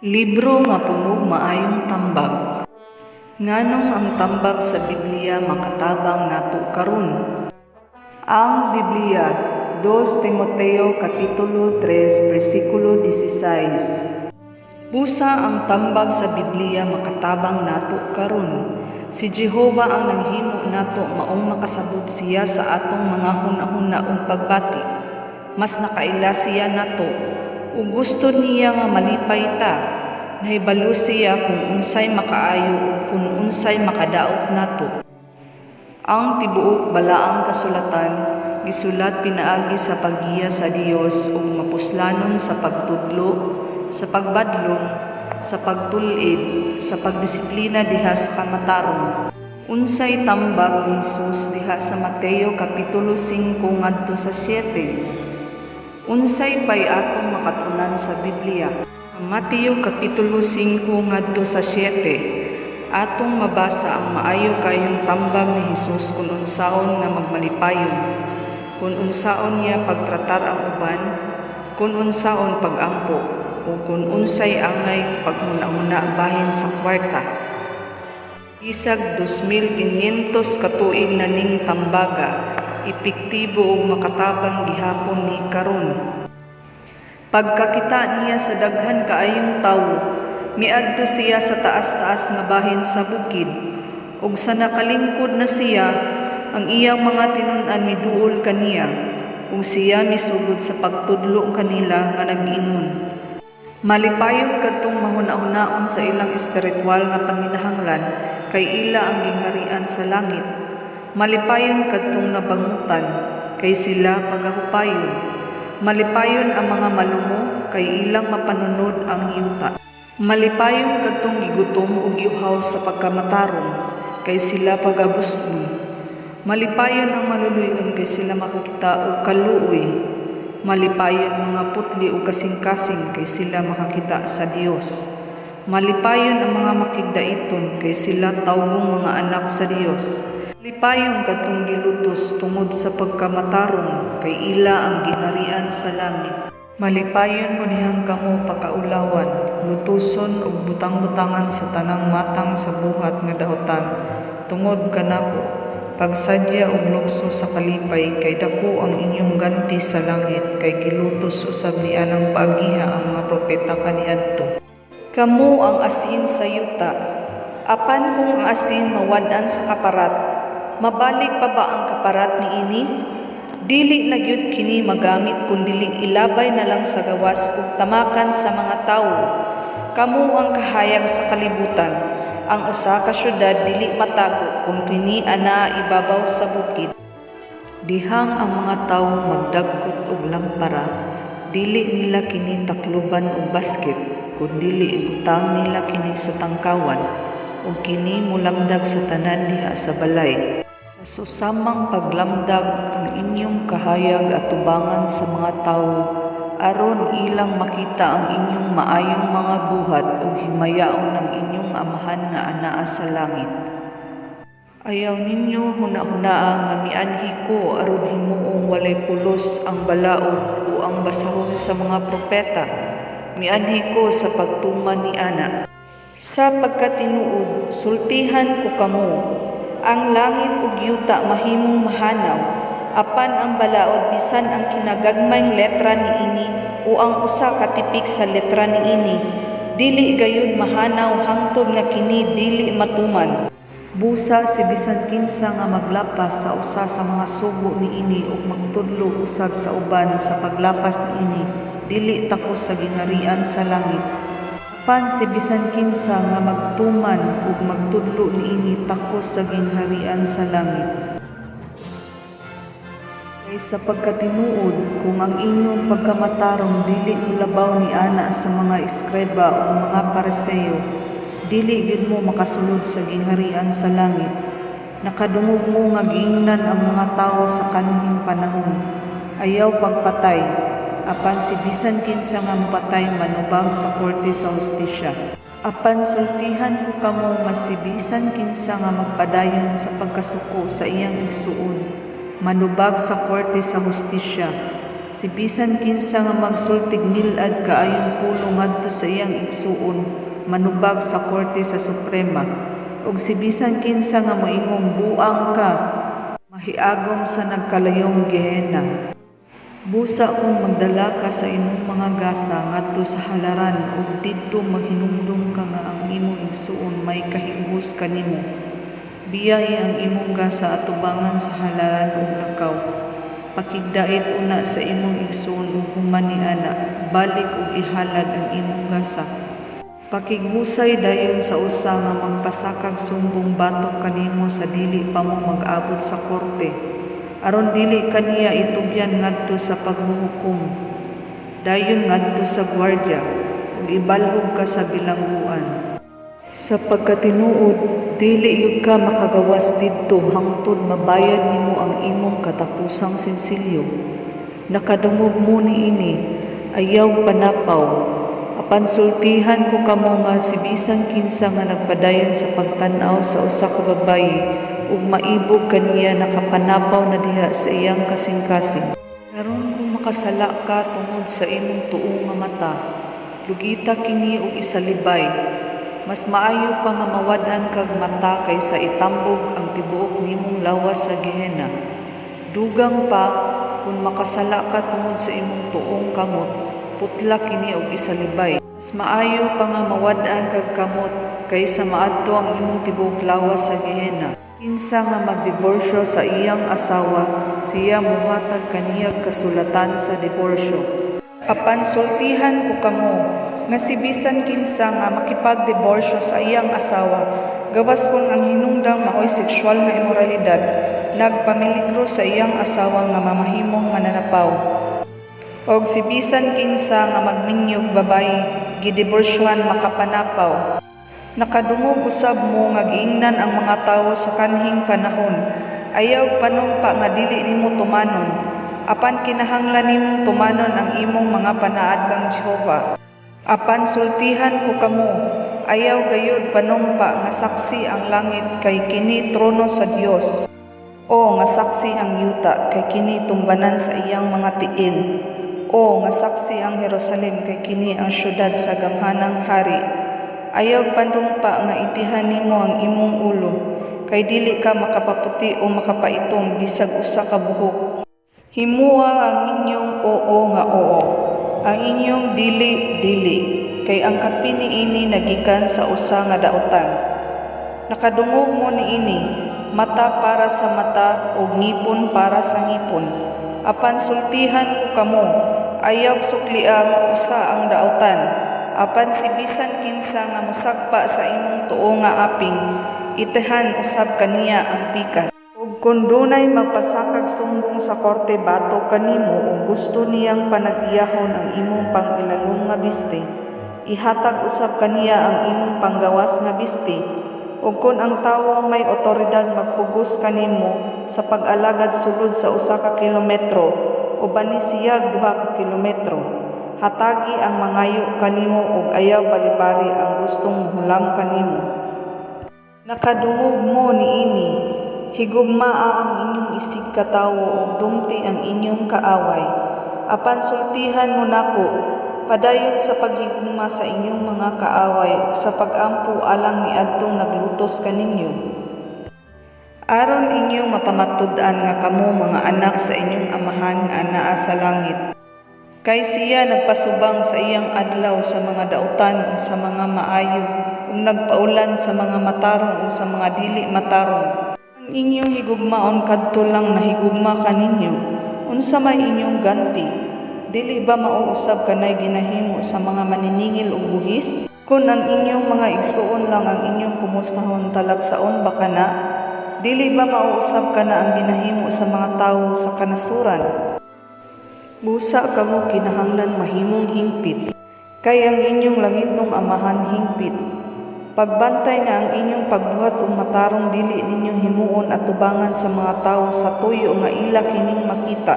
Libro nga puno og maayong tambag. Nganong ang tambag sa Biblia makatabang nato karon? Ang Biblia, 2 Timoteo Kapitulo 3, versikulo 16. Busa ang tambag sa Biblia makatabang nato karon. Si Jehova ang nanghimo nato maong makasabot siya sa atong mga hunahuna ug pagbati. Mas nakaila siya nato ug gusto niya nga malipay ta. Nahibalo siya kung unsay makaayo ug kung unsay makadaot nato. Ang tibuok Balaang Kasulatan gisulat pinaagi sa paggiya sa Dios ug mapuslanon sa pagtudlo, sa pagbadlong, sa pagtul-id, sa pagdisiplina diha sa kamatarong. Unsay tambag ni Jesus diha sa Mateo kapitulo 5 ngadto sa 7? Unsay pay atong makat-unan sa Biblia? Ang Mateo kapitulo 5 ngadto sa 7, atong mabasa ang maayo kayong tambag ni Jesus kung unsaon nga magmalipayon, kung unsaon niya pagtratar ang uban, kung unsaon pagampo, o kung unsay angay paghuna-huna bahin sa kwarta. Bisag 2500 ka tuig na ning tambaga, epektibo ug makatabang gihapon ni karon. Pagkakita niya sa daghan kaayong tawo, miadto siya sa taas-taas nga bahin sa bukid, ug sa nakalingkod na siya, ang iyang mga tinun-an miduol kaniya, ug siya misugod sa pagtudlo kanila nga nag-ingon: Malipayon kadtong mahuna-hunaon sa ilang espiritual nga panginahanglan, kay ila ang gingharian sa langit. Malipayon kadtong nabangutan, kay sila pagahupayon. Malipayon ang mga malumo, kay ilang mapanunod ang yuta. Malipayon kadtong gigutom ug giuhaw sa pagkamatarong, kay sila pagabusgon. Malipayon ang maluluy-on, kay sila makakita og kaluoy. Malipayon mga putli ug kasing-kasing, kay sila makakita sa Dios. Malipayon ang mga makigdaiton, kay sila tawgong mga anak sa Dios. Malipayon kadtong gilutos tungod sa pagkamatarong, kay ila ang gingharian sa langit. Malipayon mo dihang kamo pakaulawan, lutoson ug butang-butangan sa tanang matang sa buhat nga daotan tungod kanako. Pagsadya ug lukso sa kalipay, kay dako ang inyong ganti sa langit, kay gilutos usab nianang paagiha ang mga propeta kaniadto. Kamo ang asin sa yuta. Apan kung ang asin mawad-an sa kaparat, mabalik pa ba ang kaparat niini? Dili na gyud kini magamit kun dili ilabay na lang sa gawas ug tamakan sa mga tawo. Kamo ang kahayag sa kalibutan. Ang usa ka syudad dili matago kung kini anaa ibabaw sa bukid. Dihang ang mga tawo magdagkot og lampara, dili nila kini takluban og basket, kun dili ibutang nila kini sa tangkawan, ug kini molamdag sa tanan diha sa balay. Sa susamang paglamdag ang inyong kahayag atubangan sa mga tawo, aron ilang makita ang inyong maayong mga buhat ug himayaon ang inyong Amahan nga anaa sa langit. Ayaw ninyo hunahunaa nga mianhi ko aron himuong walay pulos ang balaod o ang basahon sa mga propeta. Mianhi ko sa pagtuman niana. Sa pagkatinuod, sultihan ko kamo, ang langit ug yuta mahimong mahanaw, apan ang balaod bisan ang kinagagmayng letra niini o ang usa ka tipik sa letra niini, dili gayud mahanaw hangtod nga kini dili matuman. Busa si bisan kinsa nga maglapas sa usa sa mga sugo niini ug magtudlo usab sa uban sa paglapas niini, dili takos sa gingharian sa langit. Apan si bisan kinsa nga magtuman ug magtudlo niini, takos sa gingharian sa langit. Kay sa pagkatinuod, kung ang inyong pagkamatarong dili molabaw niana sa mga eskriba ug mga Pariseo, dili gyud mo makasulod sa gingharian sa langit. Nakadungog mo nga giingnan ang mga tawo sa kanhing panahon, "Ayaw pagpatay. Apan si bisan kinsa nga mopatay, manubag sa korte sa hustisya. Apan sultihan ko kamo nga si bisan kinsa nga magpadayon sa pagkasuko sa iyang igsuon, manubag sa korte sa hustisya. Si bisan kinsa nga magsultig nilad kaayong pulong ngadto sa iyang igsuon manubag sa Korte sa Suprema, ug si bisan kinsa nga moingong, "Buang ka," mahiagom sa nagkalayong Gehena. Busa kung magdala ka sa imong mga gasa ngadto sa halaran ug didto maghinumdom ka nga ang imong igsuon may kahiubos kanimo, biyai ang imong gasa atubangan sa halaran ug lakaw. Pakigdait una sa imong igsuon ug human niana, balik ug ihalad ang imong gasa. Pakighusay dayon sa usa nga magpasakag sumbong batok kanimo sa dili pa mo mag-abot sa korte, aron dili ka niya itugyan ngadto sa paghuhukom, dayon ngadto sa gwardya, ug ibalhog ka sa bilangguan. Sa pagkatinuod, dili gyud ka makagawas didto hangtod mabayad nimo ang imong katapusang sinsilyo. Nakadungog mo niini, "Ayaw panapaw." Apan sultihan ko kamo nga si bisan kinsa nga nagpadayon sa pagtan-aw sa usa ka babaye ug maibog kaniya nakapanapaw na diha sa iyang kasing-kasing. Karon kung makasala ka tungod sa imong tuo nga mata, lugita kini ug isalibay. Mas maayo pa nga mawad-an kag mata kaysa itambog ang tibuok nimong lawas sa Gehena. Dugang pa, kung makasala ka tungod sa imong tuong kamot, putla kini ug isalibay. Mas maayo pa nga mawad-an kag kamot kaysa maadto ang imong tibuok lawas sa Gehena. Kinsa nga magdiborsyo sa iyang asawa, siya mohatag kaniyag kasulatan sa diborsyo. Apan sultihan ko kamo nga si bisan kinsa nga makipagdiborsyo sa iyang asawa, gawas kon ang hinungdan maoy sexual nga imoralidad, nagpamiligro sa iyang asawa nga mamahimong mananapaw. Og si bisan kinsa nga magminyog babaye gidiborsyohan makapanapaw. Nakadungog usab mo nga giingnan ang mga tawo sa kanhing panahon, "Ayaw panumpa nga dili nimo tumanon." Apan kinahanglan nimong tumanon ang imong mga panaad kang Jehova. Apan sultihan ko kamo, ayaw gayud panumpa nga saksi ang langit kay kini trono sa Dios, o nga saksi ang yuta kay kini tumbanan sa iyang mga tiil, o nga saksi ang Jerusalem kay kini ang syudad sa gamhanang hari. Ayaw panumpa nga itihan nimo ang imong ulo, kay dili ka makapaputi o makapaitom bisag usa ka buhok. Himoa ang inyong oo nga oo, ang inyong dili, dili, kay ang kapin niini nagikan sa usa nga dautan. Nakadungog mo niini, "Mata para sa mata ug ngipon para sa ngipon." Apan sultihan ko kamo, ayaw suklia usa ang dautan. Apan si bisan kinsa nga mosagpa sa imong tuo nga aping, itihan usab kaniya ang pikas. Ug kun dunay magpasakag sumbong sa korte batok kanimo ug gusto niyang panag-iyahon ang imong pang-ilalom nga bisti, ihatag usab kaniya ang imong panggawas nga bisti. Ug kun ang tawong may otoridad magpugos kanimo sa pag-alagad sulod sa 1 ka kilometro, ubani siyag 2 ka kilometro. Hatagi ang mangayo kanimo ug ayaw balibari ang gustong mohulam kanimo. Nakadungog mo niini, "Higugmaa ang inyong isigkatawo ug dumti ang inyong kaaway." Apan sultihan mo nako, padayon sa paghigugma sa inyong mga kaaway ug sa pag-ampo alang niadtong naglutos kaninyo, aron inyong mapamatud-an nga kamo mga anak sa inyong Amahan nga anaa sa langit. Kay siya nagpasubang sa iyang adlaw sa mga dautan ug sa mga maayo, ug nagpaulan sa mga matarong ug sa mga dili matarong. Ang inyong higugmaon kadto lang nahigugma kaninyo, unsa may inyong ganti? Dili ba mao usab kanay ginahimo sa mga maniningil og buhis? Kun ang inyong mga igsuon lang ang inyong kumustahon, talagsaon ba kana? Dili ba mao usab kana ang ginahimo sa mga tawo sa kanasuran? Busa kamo kinahanglan mahimong hingpit, kay ang inyong langitnong Amahan hingpit. Pagbantay nga ang inyong pagbuhat og matarong dili ninyo himuon atubangan sa mga tawo sa tuyo nga ila kining makita.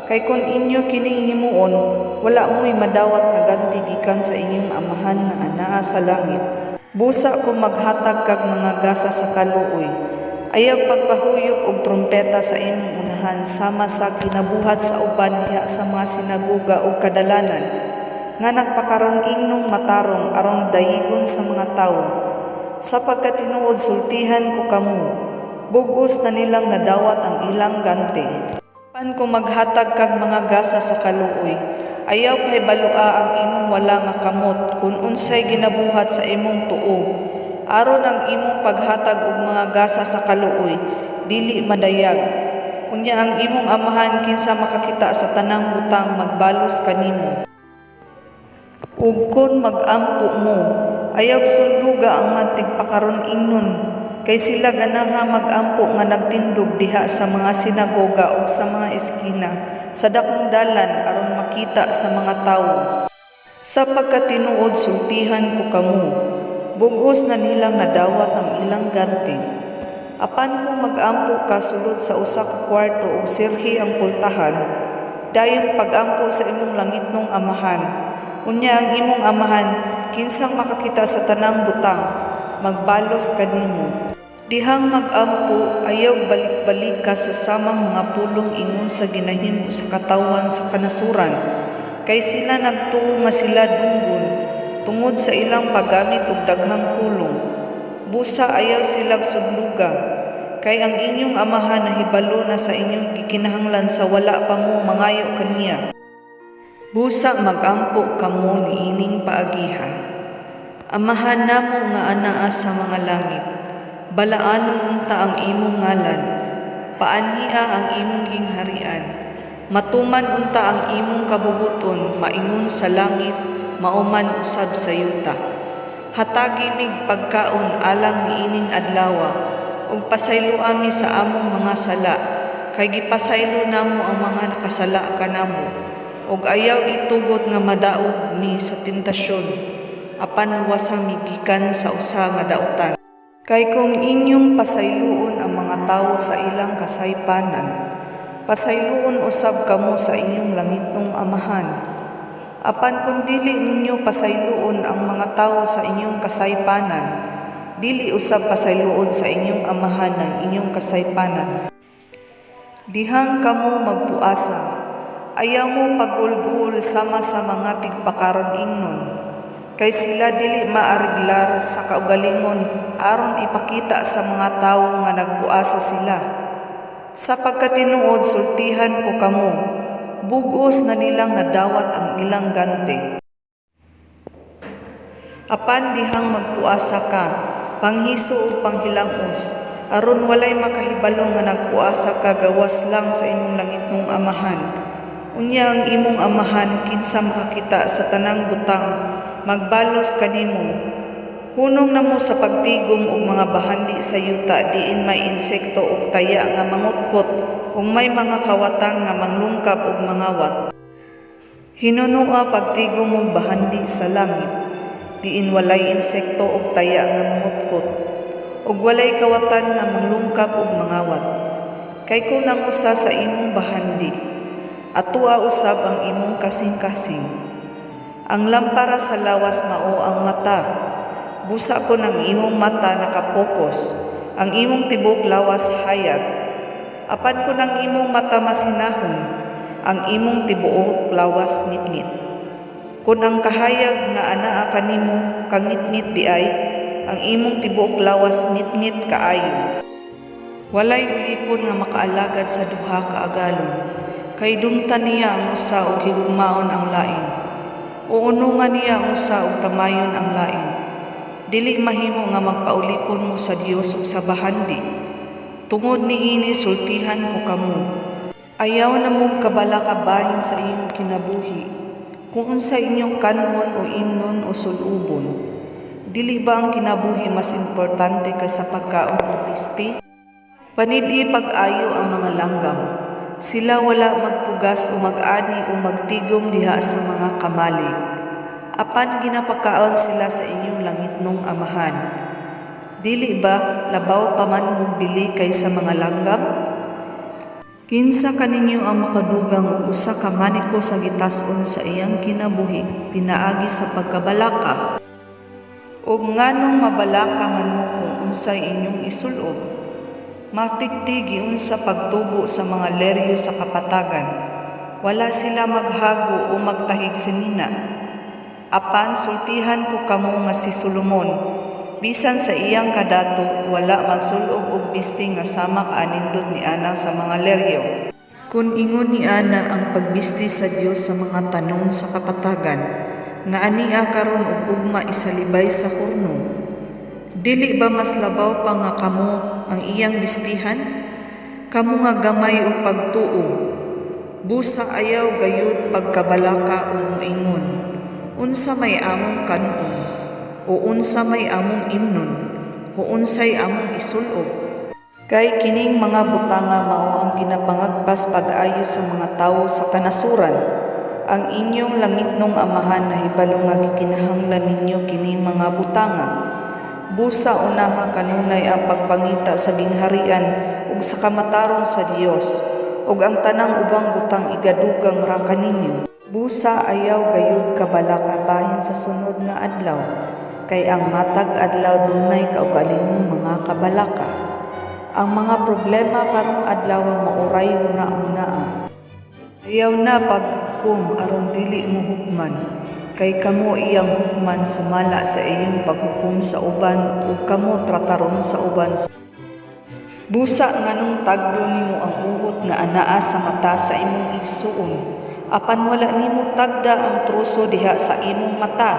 Kay kon inyo kining himuon, wala mo'y madawat nga ganti gikan sa inyong Amahan nga anaa sa langit. Busa kung maghatag kag mga gasa sa kaluoy, Ayaw pagpahuyop og trumpeta sa imong unahan sama sa ginabuhat sa uban diha sa mga sinagoga ug kadalanan nga nagpakaron ingnong matarong aron dayigon sa mga tawo. Sa pagkatinuod sultihan ko kamo, bug-os na nilang nadawat ang ilang ganti. Apan kung maghatag kag mga gasa sa kaluoy, ayaw pahibaloa ang imong wala nga kamot kung unsay ginabuhat sa imong tuo, aron ang imong paghatag og mga gasa sa kaluoy dili madayag. Unya ang imong Amahan kinsa makakita sa tanang butang magbalos kanimo. Ug kon mag-ampo mo, ayaw sunduga ang mga tigpakaron ingnon, kay sila ganaha mag-ampo nga nagtindog diha sa mga sinagoga ug sa mga eskina sa dakong dalan aron makita sa mga tawo. Sa pagkatinuod sultihan ko kamo, bug-os na nilang nadawat ang ilang ganti. Apan kung mag-ampo ka sulod sa usa ka kwarto ug sirhi ang pultahan, dayon pag-ampo sa imong langitnong Amahan. Unya ang imong Amahan kinsang makakita sa tanang butang, magbalos kanimo. Dihang mag-ampo, ayaw balik-balik ka sa samang mga pulong ingon sa ginahimo sa katawhan sa kanasuran, kay sila nagtuo nga sila dunggon tungod sa ilang paggamit og daghang pulong. Busa ayaw silag sudluga, kay ang inyong Amahan nahibalo na sa inyong gikinahanglan sa wala pa mo mangayo kaniya. Busa mag-ampo kamo niining paagiha: Amahan namo nga anaa sa mga langit, balaanon unta ang imong ngalan, paanhia ang imong gingharian, matuman unta ang imong kabubut-on maingon sa langit mao man usab sa yuta. Hatagi mig pagkaon alang niining adlawa, ug pasayloa mi sa among mga sala, kay gipasaylo namo ang mga nakasala kanamo, ug ayaw itugot nga madaog mi sa tentasyon, apan luwasa mi gikan sa usa nga dautan. Kay kung inyong pasayloon ang mga tawo sa ilang kasaypanan, pasayloon usab kamo sa inyong langitnong Amahan. Apan kung dili ninyo pasayloon ang mga tawo sa inyong kasaypanan, dili usab pasayloon sa inyong Amahan ang inyong kasaypanan. Dihang kamo magpuasa, ayaw mo pagulgul sama sa mga tigpakaron ingnon, kay sila dili maareglar sa kaugalingon aron ipakita sa mga tawo nga nagpuasa sila. Sa pagkatinuod sultihan ko kamo, bug-os na nilang nadawat ang ilang ganti. Apan dihang magpuasa ka, panghiso ug panghilamos, aron walay makahibalo nga nagpuasa ka gawas lang sa imong langitnong Amahan. Unya ang imong Amahan kinsa makakita sa tanang butang, magbalos kanimo. Hunong na mo sa pagtigom og mga bahandi sa yuta diin may insekto ug taya nga mangutkot ug may mga kawatan nga manglungkab ug mangawat. Hinunoa pagtigom og bahandi sa langit, diin walay insekto ug taya nga mangutkot, ug walay kawatan nga manglungkab ug mangawat. Kay kung ang usa sa imong bahandi, atoa usab ang imong kasing-kasing. Ang lampara sa lawas mao ang mata. Busa kon ang imong mata nakapokos, ang imong tibuok lawas hayag. Apan kon ang imong mata masinahon, ang imong tibuok lawas ngitngit. Kon ang kahayag nga anaa kanimo kangitngit diay, ang imong tibuok lawas ngitngit kaayo. Walay ulipon nga makaalagad sa duha ka agalon, kay dumtan niya ang usa ug higugmaon ang lain, o unungan niya ang usa ug tamayon ang lain. Dili mahimo nga magpaulipon mo sa Dios ug sa bahandi. Tungod niini sultihan ko kamo, ayaw na mo kabalaka bahin sa inyong kinabuhi, kung unsa inyong kan-on o imnon o sul-ubon. Dili ba ang kinabuhi mas importante kaysa pagkaon o pisti? Panid-i pag-ayo ang mga langgam. Sila wala magpugas o mag-ani o magtigom diha sa mga kamalig. Apan ginapakaon sila sa inyong langitnong Amahan. Dili ba labaw pa man mog bili kaysa mga langgam? Kinsa kaninyo ang makadugang og usa ka maniko sa gitas-on sa iyang kinabuhi pinaagi sa pagkabalaka? Ug nganong mabalaka man mo kung unsay inyong isulob? Matikdi giunsa pagtubo sa mga leryo sa kapatagan. Wala sila maghago o magtahig sinina. Apan sultihan ko kamo nga si Solomon, bisan sa iyang kadato, wala magsul-ob og bisti nga sama kaanindot niana sa mga leryo. Kun ingon niana ang pagbisti sa Dios sa mga tanom sa kapatagan, nga ania karon ug ugma isalibay sa hurno, dili ba mas labaw pa nga kamo ang iyang bistihan? Kamo nga gamay og pagtuo, busa ayaw gayud pagkabalaka ug moingon, "Unsa may among kan-on? O unsa may among imnon? O unsay among isul-ob?" Kay kining mga butanga mao ang ginapangagpas pag-ayo sa mga tawo sa kanasuran. Ang inyong langitnong Amahan nahibalo nga gikinahanglan ninyo kining mga butanga. Busa unaha kanunay ang pagpangita sa gingharian ug sa kamatarong sa Dios, ug ang tanang ubang butang igadugang ra kaninyo. Busa ayaw gayud kabalaka bahin sa sunod nga adlaw, kay ang matag adlaw dunay kaugalingong mga kabalaka. Ang mga problema karong adlaw mao ray huna-hunaa. Ayaw na paghukom aron dili mo hukman, kay kamo iyang hukman sumala sa inyong paghukom sa uban ug kamo trataron sa uban. Busa nganong tagdo nimo ang uhot nga anaa sa mata sa imong igsuon, apan wala nimo tagda ang troso diha sa imong mata?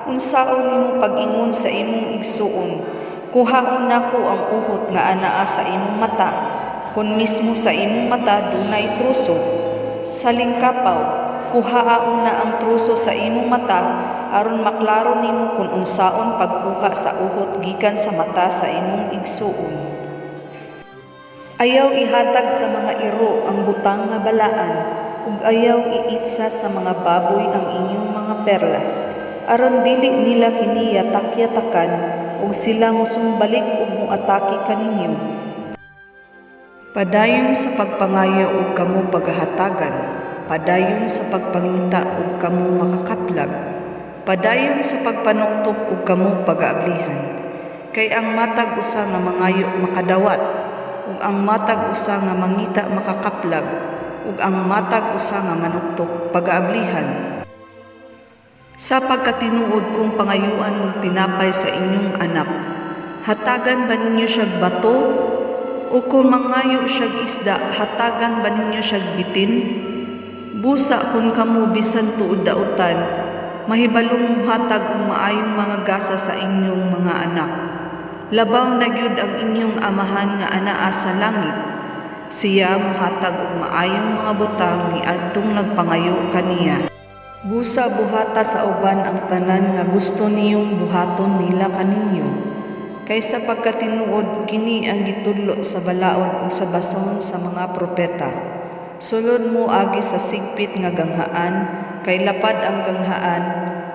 Unsaon nimo pag-ingon sa imong igsuon, "Kuhaon nako ang uhot nga anaa sa imong mata," kun mismo sa imong mata dunay troso? Salingkapaw, kuhaa una ang troso sa imong mata aron maklaro nimo kun unsaon pagkuha sa uhot gikan sa mata sa imong igsuon. Ayaw ihatag sa mga iro ang butang nga balaan, ug ayaw iitsa sa mga baboy ang inyong mga perlas, aron dili nila kini yatak-yatakan ug sila mosumbalik ug moatake kaninyo. Padayon sa pagpangayo ug kamo pagahatagan, padayon sa pagpangita ug kamo makakaplag, padayon sa pagpanuktok ug kamo pagaablihan. Kay ang matag usa nga mangayo makadawat, ug ang matag usa nga mangita makakaplag, ug ang matag usa nga manuktok pagaablihan. Sa pagkatinuod, kung pangayuan mog tinapay sa inyong anak, hatagan ba ninyo siyag bato? O kung mangayo siyag isda, hatagan ba ninyo siyag bitin? Busa kung kamo bisan tuod dautan, mahibalong muhatag og maayong mga gasa sa inyong mga anak, labaw na gyud ang inyong Amahan nga anaa sa langit. Siya mohatag og maayong mga butang niadtong nagpangayo kaniya. Busa buhata sa uban ang tanan nga gusto niyong buhaton nila kaninyo. Kay sa pagkatinuod kini ang gitudlo sa balaod ug sa bason sa mga propeta. Sulod mo agi sa sigpit nga ganghaan, kay lapad ang ganghaan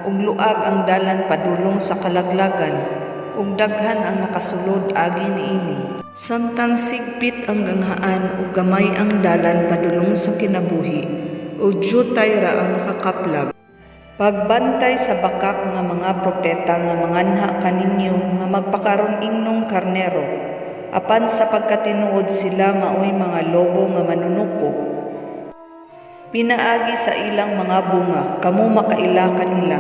ug luag ang dalan padulong sa kalaglagan, ug daghan ang nakasulod agi niini. Samtang sigpit ang ganghaan ug gamay ang dalan padulong sa kinabuhi, ug dyutay ra ang nakakaplag. Pagbantay sa bakak nga mga propeta nga manganha kaninyo nga magpakaron ingnong karnero, apan sa pagkatinuod sila maoy mga lobo nga manunukob. Pinaagi sa ilang mga bunga kamo makaila kanila.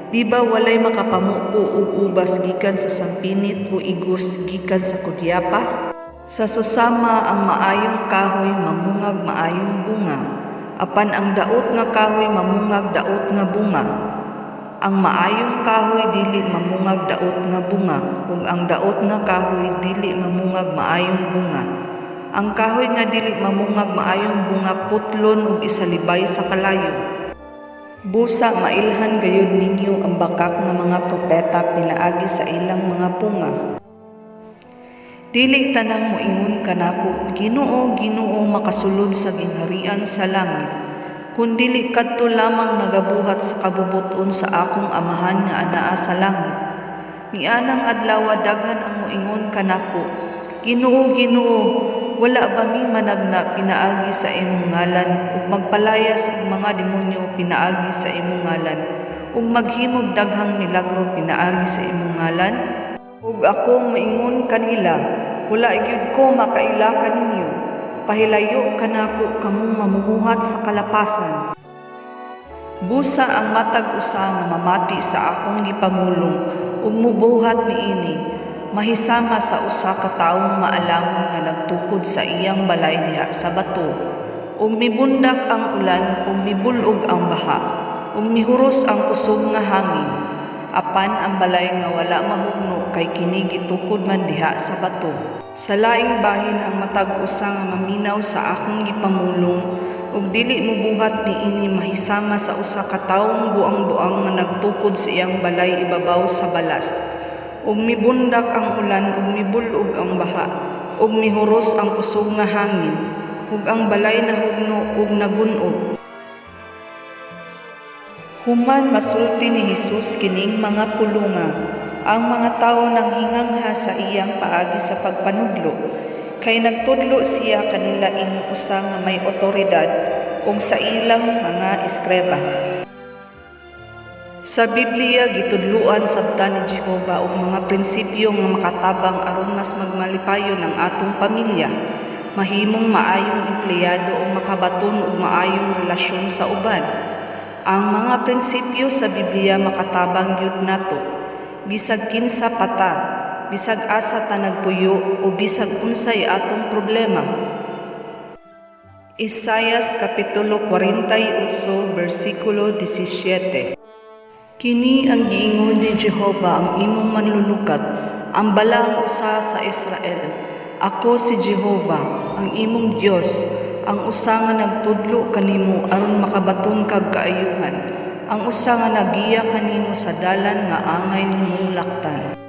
Di ba walay makapamupo og ubas gikan sa sampinit o igos gikan sa kudyapa? Sa susama ang maayong kahoy mamungag maayong bunga, apan ang daot nga kahoy mamungag daot nga bunga. Ang maayong kahoy dili mamungag daot nga bunga, ug ang daot nga kahoy dili mamungag maayong bunga. Ang kahoy nga dili mamungag maayong bunga putlon ug isalibay sa kalayo. Busa mailhan gayud ninyo ang bakak nga mga propeta pinaagi sa ilang mga bunga. Dili tanang moingon kanako, 'Ginoo, Ginoo,' makasulod sa gingharian sa langit, kundili kadto lamang nagabuhat sa kabubut-on sa akong Amahan nga anaa sa langit. Nianang adlawa daghan ang moingon kanako, 'Ginoo, Ginoo, wala ba mi managna pinaagi sa imong ngalan ug magpalayas og mga demonyo pinaagi sa imong ngalan ug maghimog daghang milagro pinaagi sa imong ngalan?' Ug ako moingon kanila, Wala gyud ko makaila kaninyo. Pahilayo kanako kamong mamumuhat sa kalapasan. Busa ang matag usa nga mamati sa akong gipamulong ug mubuhat niini, mahisama sa usa ka tawong maalamon nga nagtukod sa iyang balay diha sa bato. Ug mibundak ang ulan ug mibul-og ang baha, ug mihuros ang kusog nga hangin. Apan ang balay nga wala mahugno kay kini gitukod man diha sa bato. Sa laing bahin, ang matag usa nga maminaw sa akong gipamulong ug dili mobuhat niini mahisama sa usa ka tawong buang-buang nga nagtukod sa iyang balay ibabaw sa balas. Ug mibundak ang ulan ug mibul-og ang baha ug mihuros ang kusog nga hangin, ug ang balay nahugno ug nagun-ob. Human masulti ni Hesus kining mga pulunga, ang mga tawo nanghingangha sa iyang paagi sa pagpanudlo, kay nagtudlo siya kanila ingon usa nga may otoridad ug sa ilang mga eskriba. Sa Biblia, gitudloan sabta ni Jehova og mga prinsipyo nga makatabang aron mas magmalipayon ang atong pamilya, mahimong maayong empleyado ug makabaton og maayong relasyon sa uban. Ang mga prinsipyo sa Biblia makatabang gyud nato. Bisag kinsa pa ta, bisag asa ta nagpuyo o bisag unsay atong problema. Isayas kapitulo 48 bersikulo 17. Kini ang giingon ni Jehova, ang imong Manlulukat, ang Balaang Usa sa Israel: "Ako si Jehova, ang imong Dios, ang usa nga nagtudlo kanimo aron makabaton kag kaayuhan, ang usa nga nagiya kanimo sa dalan nga angay nimong laktan."